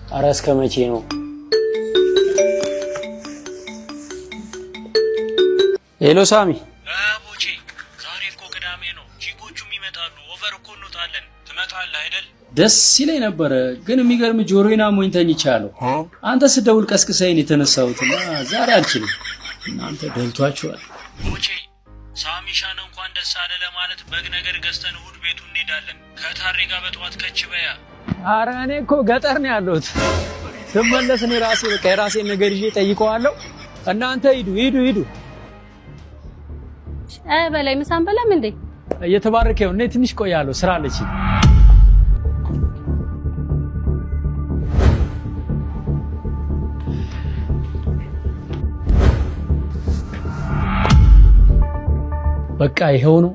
ኧረ እስከ መቼ ነው? Hello ሳሚ፣ ቦቼ ዛሬ እኮ ቅዳሜ ነው። ቺኮቹም ይመጣሉ። Over እኮ እንወጣለን። ትመጣለህ አይደል? ደስ ይለኝ ነበረ፣ ግን የሚገርም ጆሮዬን አሞኝ ተኝቻለሁ። አንተ ስደውል ቀስቅሰኝ የተነሳሁትና ዛሬ አልችልም። እናንተ ደልቷችኋል። ቦቼ ሳሚሻን እንኳን ደስ አለ ለማለት በግ ነገር ገዝተን እሑድ ቤቱ እንሄዳለን። ከታሬ ጋር በጠዋት ከች በያ። አረ እኔ እኮ ገጠር ነው ያለሁት። ስመለስ እኔ ራሴ በቃ የራሴን ነገር ይዤ ጠይቀዋለሁ። እናንተ ሂዱ ሂዱ ሂዱ። በላይ ምሳን በላም እንዴ? እየተባረከ ይሁን። እኔ ትንሽ ቆያለሁ፣ ስራ አለች። በቃ ይኸው ነው።